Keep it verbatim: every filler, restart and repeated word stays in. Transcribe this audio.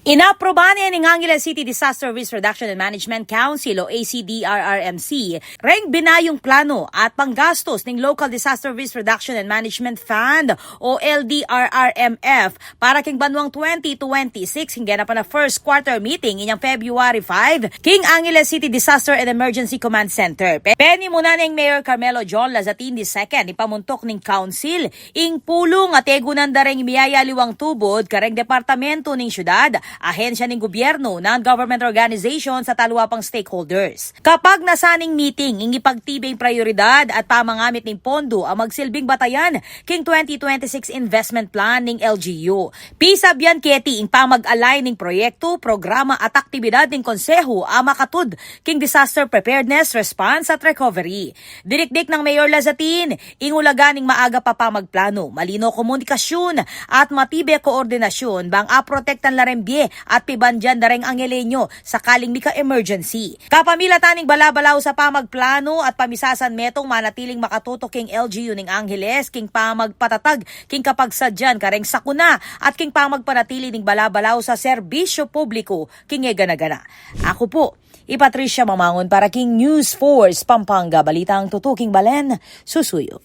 Inaprubahan ne ning Angeles City Disaster Risk Reduction and Management Council o A C D R R M C reng binayung plano at panggastos ning Local Disaster Risk Reduction and Management Fund o L D R R M F para king banuang twenty twenty-six, king gana pa na first quarter meeting inyang February five king Angeles City Disaster and Emergency Command Center. Pe- penimunan neng Mayor Carmelo John Lazatin the second, ipamuntuk ning council ing pulung a tegunan da reng miyayaliwang tubud kareng departamento ning syudad, ahensya ning gobyerno, non-government organizations at aliwa pang stakeholders. Kapagnasan ning meeting ing ipagtibe ing prayoridad at pamangamit ning pondo a magsilbing batayan king twenty twenty-six investment plan ning L G U. Pisabian keti ing pamag-align ning proyektu, programa at aktibidad ning konsehu a makatud king disaster preparedness, response at recovery. Dinikdik nang Mayor Lazatin ing ulaga ning maaga pa pamagplano, malino komunikasyun at matibe koordinasyun bang aprotektan la reng bie at pibandian da reng Angeleño sakaling mika-emergency. Kapamilatan ning balabalaus a pamagplano at pamisasan metung manatiling makatutok king L G U ning Angeles king pamagpatatag king kapagsadyan kareng sakuna at king pamagpanatili ning balabalaus a serbisyu publiku king e gana-gana. Aku pu i Patricia Mamangun para king News Force Pampanga, balitang tutuking balen, susuyu.